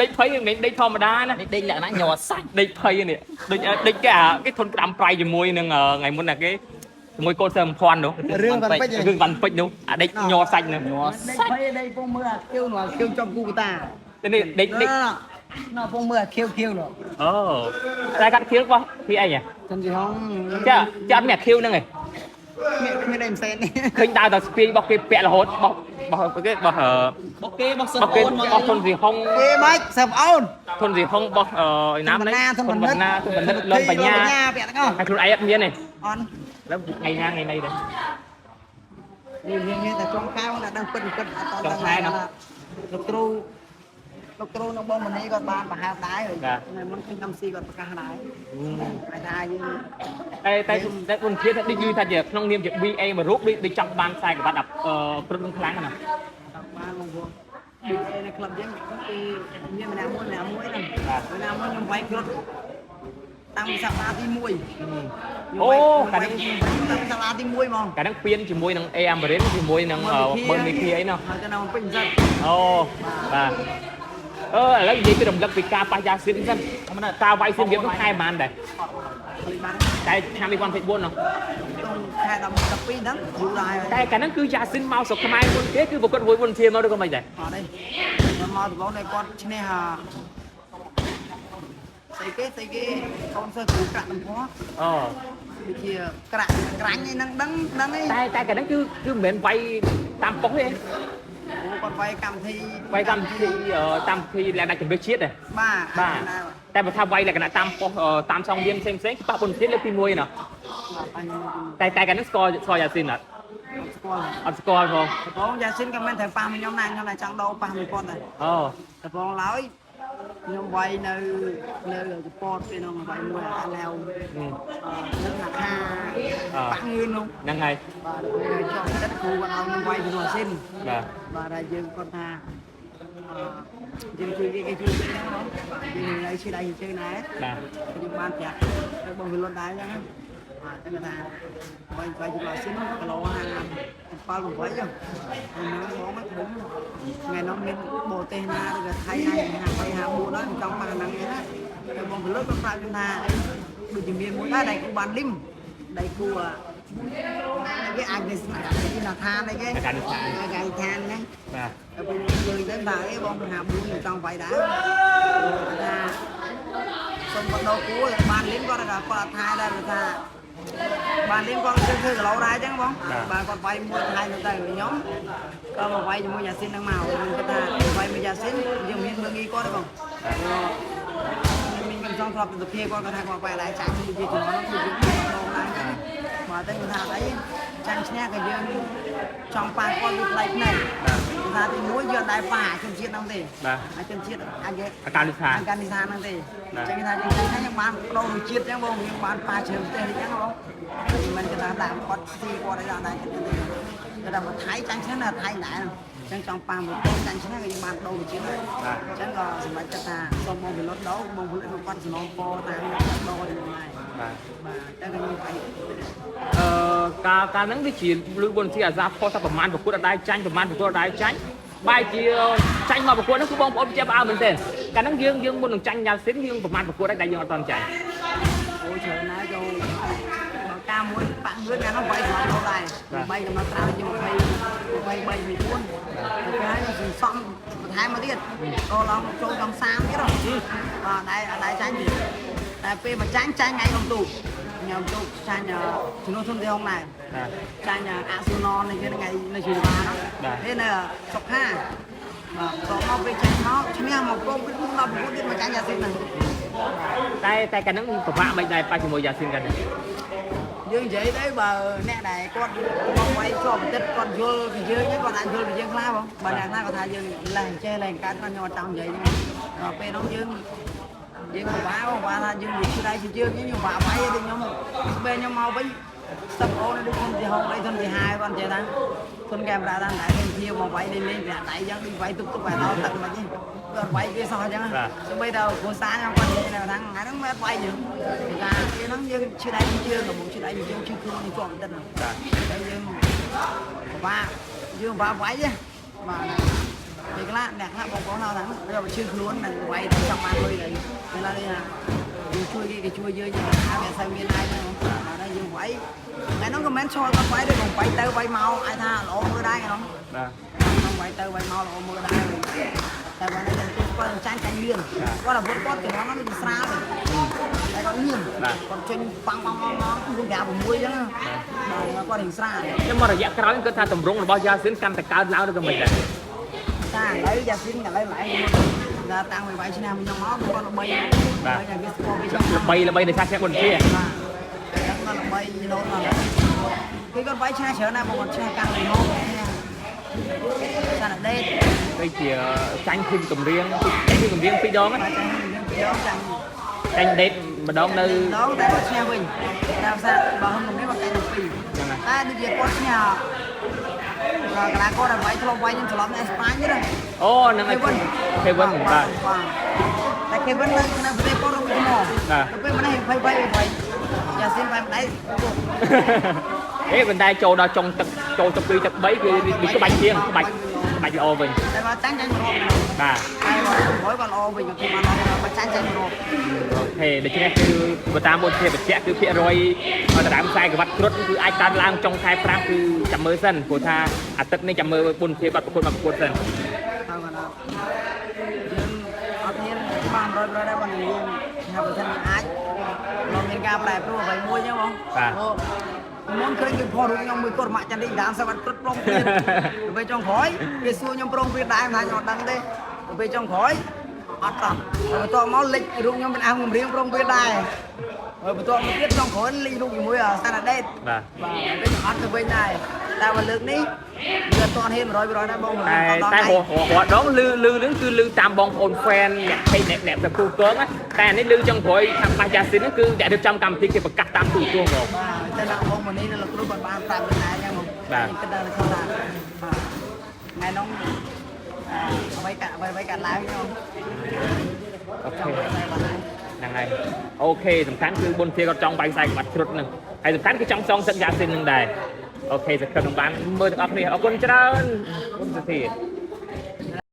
ដេកភ័យមិនមែនដេកធម្មតាណា នេះដេកលក្ខណៈញ័រសាច់ ដេកភ័យនេះដូចដេកគេអាគេធន់ក្តាំប្រៃជាមួយនឹងថ្ងៃមុនណាគេជាមួយកូនសើភ័ណ្ឌនោះ រឿងវ៉ាន់ពេជ្រ រឿងវ៉ាន់ពេជ្រនោះអាដេកញ័រសាច់នោះ ញ័រ ដេក សាច់ ភ័យដេកពងមើលអាខៀវនោះអាខៀវចំគូកតា តែនេះដេកដេក ណ៎ពងមើលអាខៀវខៀវនោះ អូតែកាត់ខៀវរបស់ពីអីហ៎ ចិនជីហង ចាចាអត់មានអាខៀវហ្នឹងឯង មានគ្មានអីផ្សេងនេះ ឃើញដើរតែស្ពាយរបស់គេពាក់រហូតរបស់របស់គេរបស់អឺ បុកគេបុកសិន របស់គេ អូនមក របស់ធនស៊ីហុង គេមិនសិបអូន ធនស៊ីហុងរបស់អឺឯណា ធនបណ្ណាធនបណ្ឌិត ធនបណ្ឌិតលនបញ្ញា ពាក់ទាំងអស់ ហើយខ្លួនឯងអត់មានទេ អន់ แล้วថ្ងៃណាថ្ងៃណីដែរ នេះយើងមានតែចុងខែណាដឹងពិតពិតអត់ត ចុងខែណា លោកគ្រូលោកគ្រូនៅបងមនីគាត់បានប្រហែលដែរថ្ងៃមុនឃើញ MC គាត់ប្រកាសដែរហើយថាយើង តែតែតែបុនធាតដូចយឺថាជាក្នុងនាមជា BA មួយរូបដូចដូចចង់បានខ្សែក្បាត់អឺព្រឹកនឹងខ្លាំងណាស់ បានបងប្អូន BA នៅក្លឹបយើងគឺមានម្នាក់មួយម្នាក់មួយហ្នឹងម្នាក់មួយខ្ញុំវាយគ្រុតតាំងពីសប្តាហ៍ទី1 អូកាលនេះ តាំងពីសប្តាហ៍ទី1ហ្មង កាលហ្នឹងពៀនជាមួយនឹង A Amarin ជាមួយនឹងបឺនមីភីអីណោះ ហើយទៅនៅពេញសិន អូបាទអឺឥឡូវនិយាយពីរំលឹកពីការប៉ះយ៉ាស៊ីនសិនការវាយស៊ីនវានោះខែប៉ុន្មានដែរ ភ្លេចបាន តែឆ្នាំ2024នោះ ក្នុងខែ11 12ហ្នឹងយូរដែរ តែកាលហ្នឹងគឺយ៉ាស៊ីនមកស្រុកខ្មែរមុនគេគឺប្រកួតមួយមុនធាមកឬក៏មិនដែរ អត់ទេគាត់មកដំបូងតែគាត់ឈ្នះស្អីគេស្អីគេកូនសិស្សគ្រូក្រាក់តំពណ៌ អូ ដូចជាក្រាក់ក្រាញ់អីហ្នឹងដឹងដឹងអី តែតែកាលហ្នឹងគឺគឺមិនមែនវាយតាមប៉ុស្តិ៍ទេ គាត់វាយកម្មវិធី វាយកម្មវិធីតាមវិធីលក្ខណៈជំនឿជាតិទេ បាទ បាទតែបើថាវាយលក្ខណៈតាមប៉ុស្តិ៍តាមសងវៀនផ្សេងផ្សេងប៉ះបុនធានលើកទី1ណោះ បាទ តែតែកាលហ្នឹងស្គាល់ស្គាល់យ៉ាស៊ីនអត់ ស្គាល់ អត់ស្គាល់ផង ដំបងយ៉ាស៊ីនក៏មិនត្រូវប៉ះមួយខ្ញុំដែរខ្ញុំតែចង់ដូរប៉ះមួយគាត់ដែរ អូ ដំបងឡើយខ្ញុំវាយនៅនៅកពតពេលនោះវាយមួយអាឡាវនៅអាខាប៉ះងឿននោះ ហ្នឹងហើយ បាទដល់ពេលចង់ចិត្តគ្រូគាត់ឲ្យខ្ញុំវាយពីយ៉ាស៊ីន បាទ បាទហើយយើងគាត់ថាយើងជួយគេគេជួយគេហ្នឹងយើងនៅឈឺដៃជើងដែរ បាទ ខ្ញុំបានប្រាប់ទៅបងវិលុនដែរអញ្ចឹងបាទតែគាត់ថាវាយវាយពីយ៉ាស៊ីនគីឡូ57 8ចឹងហ្នឹងបងមិនបុំថ្ងៃនោះមានបរទេសណាឬក៏ថៃណា53 54ដល់ចង់ប៉ះហ្នឹងឯណាទៅបងពលិតគាត់ប្រាប់ខ្ញុំថាដូចជាមានមួយដែរដៃគូបានលឹមដៃគូគេអាចនេះស្នាក់គេណាឋានអីគេ អាកានិស្ថាន អាកានិស្ថានហ្នឹង បាទ ទៅពេលយើងទៅថាអីបង54ខ្ញុំចង់វាយដែរថាសុំគាត់ដោគូបានលឹមគាត់ក៏គាត់អត់ថាដែរថាបានលឹមគាត់ទៅធ្វើគីឡូដែរអញ្ចឹងបងបាទគាត់វាយមួយថៃទៅទៅខ្ញុំក៏មកវាយជាមួយយ៉ាស៊ីនហ្នឹងមកខ្ញុំគិតថាវាយមួយយ៉ាស៊ីនយើងមានមើងងាយគាត់ទេបងមានកំសងធ្លាប់ទៅភាគាត់គាត់ថាគាត់វាយដែរចាញ់ជាជំនាន់គឺយើងដងដែរបាទតែគាត់ថាអីចាញ់ឈ្នះក៏យើងចង់ប៉ះគាត់វាប្លែកភ្នែកថាទីមួយយើងដែរប៉ះជនជាតិហ្នឹងទេ បាទ អាជនជាតិអាចគេ អាកានិស្ថាន អាកានិស្ថានហ្នឹងទេអញ្ចឹងគេថាយើងឃើញថាយើងបានបដូររសជាតិអញ្ចឹងបងយើងបានប៉ះជ្រើប្រទេសអញ្ចឹងបងមិនគេថាដាក់គាត់ស៊ីគាត់អីដល់ដែរគេទេគេថាមកថៃចាញ់ឈ្នះណាថៃដែរអញ្ចឹងចង់ប៉ះមួយគាត់ចាញ់ឈ្នះក៏យើងបានបដូររសជាតិដែរអញ្ចឹងក៏សម្រាប់ចិត្តថាសូមបងវិលុតដោបងវិលុតគាត់សំណពរតាមដោឲ្យខ្ញុំដែរ បាទ បាទតែខ្ញុំវាយ អឺកាលកាលហ្នឹងវាជាលឺបុនធីអាសាផុសថាប្រមាណប្រកួតអត់ដែរចាញ់ប្រមាណប្រកួតអត់ដែរចាញ់បែរជាចាញ់មកប្រកួតហ្នឹងគឺបងប្អូនចេះផ្អើលមែនទែនកាលហ្នឹងយើងយើងមុននឹងចាញ់យ៉ាស៊ីនយើងប្រមាណប្រកួតដែរដែលយើងអត់តន់ចាញ់ អូច្រើនណាស់ចូលបើការមួយប៉ាក់ងឿនថ្ងៃនោះវាយកំណត់ដែរវាយកំណត់ត្រាជា20 23 24ទៅពេលហើយសន្សំបន្ថែមមកទៀតក៏ឡងចូលដល់30ទៀតហ៎បាទដែរដែរចាញ់ទៀតតែពេលមកចាញ់ចាញ់ថ្ងៃកំទូញ៉ាំទូចាញ់ជំនួសធនទីហុងដែរ បាទ ចាញ់អាស៊ូណននេះគេថ្ងៃនៅជូវ៉ាហ្នឹងទេនៅសុខាបាទតមកពេលចាញ់មកឈ្នះមកកុំពី19ទៀតមកចាញ់យ៉ាស៊ីនហ្នឹង តែតែកាលហ្នឹងពិបាកមិនដែរប៉ះជាមួយយ៉ាស៊ីនកាលហ្នឹង យើងនិយាយទៅបើអ្នកដែលគាត់មកវាយជាប់បន្តិចគាត់យល់ពីយើងហ្នឹងគាត់អាចយល់ពីយើងខ្លះបងបើអ្នកខ្លះគាត់ថាយើងលេះចេះលេះកើតគាត់ខ្ញុំអត់ចង់និយាយហ្នឹងដល់ពេលហ្នឹងយើងយើងពិបាកបងបាទថាយើងនិយាយឆ្លើយជាយើងយើងពិបាកវាយទៅខ្ញុំពេលខ្ញុំមកវិញស្ទឹបអូនដូចធនទីហោដៃធនទីហាយគាត់និយាយថាធនកាមេរ៉ាតាមតែខ្ញុំធៀបមកវាយលេងលេងប្រាក់ដៃអញ្ចឹងដូចវាយទុកទុកឲ្យដល់ទឹកមិនទេគាត់វាយគេសោះអញ្ចឹងសូម្បីតែគ្រួសារខ្ញុំគាត់និយាយថាថ្ងៃហ្នឹងមិនវាយយើងគេថាពេលហ្នឹងយើងឈឺដៃជើងកំពុងឈឺដៃជើងឈឺខ្លួនជាប់បន្តិចហ្នឹង បាទ តែយើងពិបាកយើងពិបាកវាយទេបាទ ពេលខ្លះអ្នកខ្លះបងប្អូនហៅថាយកមកឈឺខ្លួននឹងវាយចង់បានលុយទៅពេលឡើយថាយើងជួយគេគេជួយយើងយើងថាវាអត់សូវមានអាចហ្នឹងបាទហើយយើងវាយថ្ងៃហ្នឹងក៏មិនឈរគាត់វាយទេបងវាយទៅវាយមកអាចថាល្អមើលដែរថ្ងៃហ្នឹង បាទ ក្នុងវាយទៅវាយមកល្អមើលដែរតែបើនៅតែគាត់ចាញ់ចាញ់លឿនគាត់អាវុធគាត់ជំនាន់នោះវាស្រាលតែគាត់លឿនគាត់ចេញប៉ាំងប៉ាំងប៉ាំង4 5 6អញ្ចឹងបាទគាត់រៀងស្រាល ខ្ញុំមករយៈក្រោយគាត់ថាតម្រងរបស់យ៉ាស៊ីនកាន់តែកើនឡើងឬក៏មិនដែរ តាឥឡូវយ៉ាស៊ីនឥឡូវឡើងដល់តាំងពីវាយឆ្នាំខ្ញុំមកគាត់ល្បីហើយតែវាស្គាល់វាចឹង ល្បីល្បីในសាឈ្នះបុនជា បាទគាត់ល្បីលោតមកគេគាត់វាយឆ្នាំច្រើនណាស់បងគាត់ឆ្នាំកាំងលងសារដេត ដូចជាចាញ់ភីមកម្រៀងចាញ់ភីមកម្រៀងពីរដង បាទចាញ់ពីរដងចាញ់ ចាញ់ដេតម្ដងនៅ ដងតែគាត់ឈ្នះវិញតែផ្សារបើហឹមនេះមកកាន់ពីរតែដូចជាគាត់ឈ្នះកលាករដែលវាយធ្លាប់វាយនឹងច្រឡំនៅអេស្ប៉ាញទេ អូហ្នឹងហើយខេវិនបាទ តែខេវិននៅនៅប្រទេសប៉ុនរបស់មកទៅពេលម្នេះ20 20 20យ៉ាស៊ីនបែបដៃ អេប៉ុន្តែចូលដល់ចុងទឹកចូលទឹក2ទឹក3គឺវាក្បាច់ជាងក្បាច់ក្បាច់ល្អវិញ តែបើចាញ់ចាញ់រក បាទ តែបើក្រោយគាត់ល្អវិញគាត់បានល្អបើចាញ់ចាញ់រក OK ដូច្នេះគឺបើតាមបុនជាបញ្ជាក់គឺភាគរយដណ្ដើមខ្សែក្រវ៉ាត់គ្រុតគឺអាចកើនឡើងចុងខែ5គឺចាំមើលសិនព្រោះថាអាទិត្យនេះចាំមើលបុនជាគាត់ប្រកួតមកប្រកួតសិន ហើយគាត់យើងអត់មានបាន100%ដែរបើយើងថាបើសិនអាចមកមានការប្រែប្រួលអ្វីមួយចឹងបងមុនឃើញគេផុសរូបខ្ញុំមួយគាត់ម៉ាក់ចាន់នេះដើមសវត្តគ្រុតប្រងព្រាពេលចុងក្រោយគេសួរខ្ញុំប្រងព្រាដែរមិនថាខ្ញុំអត់ដឹងទេពេលចុងក្រោយអត់តោះបន្ទាប់មកលិចរូបខ្ញុំเป็นអាវកម្រៀងប្រងព្រាដែរហើយបន្ទាប់មកទៀតចុងក្រោយលិចរូបជាមួយសាណាដេត បាទ បាទពេលអត់ទៅវិញដែរតែបើលើកនេះវាអត់ទាន់ហ៊ាន100%ដែរបង តែតែរហរដងលឺលឺនឹងគឺលឺតាមបងប្អូន fan អ្នកពេកអ្នកអ្នកទៅគូកងតែអានេះលឺចុងក្រោយខាងបាសយ៉ាស៊ីនហ្នឹងគឺអ្នករៀបចំកម្មវិធីគេប្រកាសតាមទូរទស្សន៍ហ្មង បាទតែដល់បងមនីនៅលោកគ្រូគាត់បានប្រាប់វិញដែរចឹងមកខ្ញុំគិតដល់ថាបាទថ្ងៃនោះអ្វីកាអ្វីអ្វីកាត់ឡើងខ្ញុំ អូ ចង់ ខេ តែបាន ហ្នឹងហើយ OK សំខាន់គឺបុនធាគាត់ចង់បាយខ្សែក្បាត់គ្រុតហ្នឹងហើយសំខាន់គឺចង់សងសឹកយ៉ាស៊ីនហ្នឹងដែរ OK សង្ឃឹមនឹងបានមើលទាំងអស់គ្នាអរគុណច្រើនបុនសុធា